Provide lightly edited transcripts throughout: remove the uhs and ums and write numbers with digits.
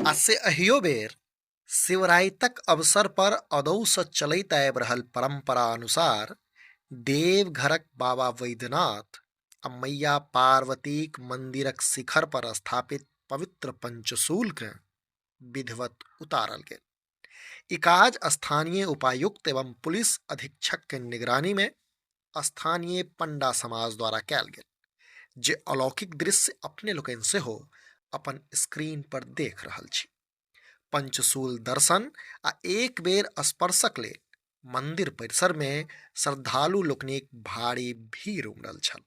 आ से अहियो बेर शिवराइतक अवसर पर अदौसँ चलैत आबि रहल परंपरा अनुसार देवघरक बाबा वैद्यनाथ आ मैया पार्वतीक मंदिरक शिखर पर स्थापित पवित्र पंचशूलकेँ विधिवत उतारल गेल। ई काज स्थानीय उपायुक्त एवं पुलिस अधीक्षक के निगरानी में स्थानीय पंडा समाज द्वारा कयल गेल, जे अलौकिक दृश्य अपने लोकनि सेहो अपन स्क्रीन पर देख रहल छी। पंचशूल दर्शन आ एक बेर स्पर्शक लेल मंदिर परिसर में श्रद्धालु लोकनिक भारी भीड़ उमड़ल छल।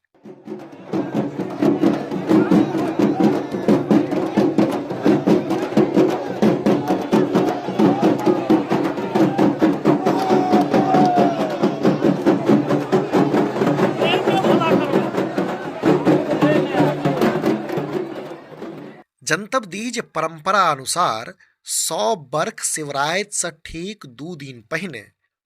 जनतब दी जे परंपरा अनुसार 100 बर्ख शिवराति से ठीक 2 दिन पहिने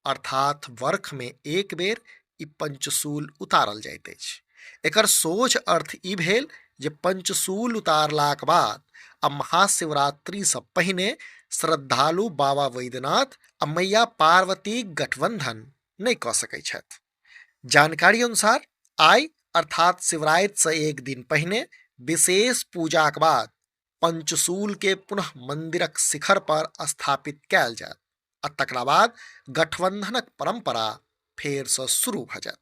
अर्थात वर्ख में एक बेर ई पंचशूल उतारल जाइत अछि। एकर सोझ अर्थ ई भेल जे पंचशूल उतारलाक बाद आ महाशिवरात्रि से पहिने श्रद्धालु बाबा वैद्यनाथ आ मैया पार्वतीक गठबंधन नहि कऽ सकैत छथि। जानकारी अनुसार आइ अर्थात शिवराति से एक दिन पहिने विशेष पूजाक बाद पंचशूल के पुनः मंदिरक शिखर पर स्थापित कयल जायत आ तकरा बाद गठबंधनक परंपरा फेर से शुरू भऽ जायत।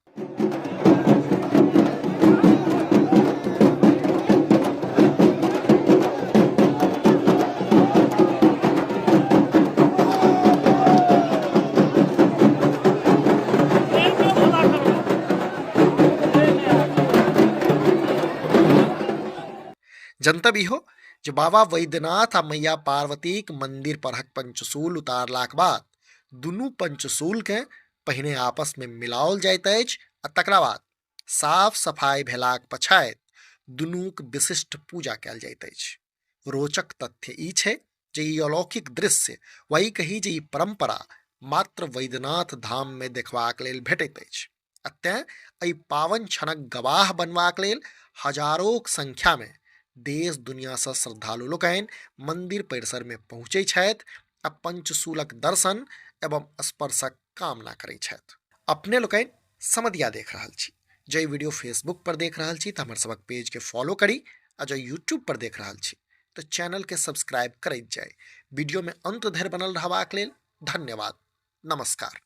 जनतब इहो जे बाबा वैद्यनाथ आ मैया पार्वतीक मंदिर परहक पंचशूल उतारलाक बाद दुनू पंचशूल के पहिने आपस में मिलाओल जाइत अछि आ तकरा बाद साफ सफाई भेलाक पछाति दुनूक विशिष्ट पूजा कयल जाइत अछि। रोचक तथ्य ई छै जे ई अलौकिक दृश्य वा ई कही जे ई परंपरा मात्र वैद्यनाथ धाम में देखबाक लेल भेटैत अछि आ तें एहि पावन क्षणक गवाह बनबाक लेल हजारोक संख्या में देश दुनिया से श्रद्धालु लोकनि मंदिर परिसर में पहुंचै छथि आ पंचशूलक दर्शन एवं स्पर्शक कामना करै छथि। अपने लोकनि समदिया देख रहल छी। जँ ई वीडियो फेसबुक पर देख रहल छी तऽ हमर सबक पेज के फॉलो करी आ जँ यूट्यूब पर देख रहल छी तऽ चैनल के सब्सक्राइब करैत जाय। वीडियो में अंत धरि बनल रहबाक लेल धन्यवाद। नमस्कार।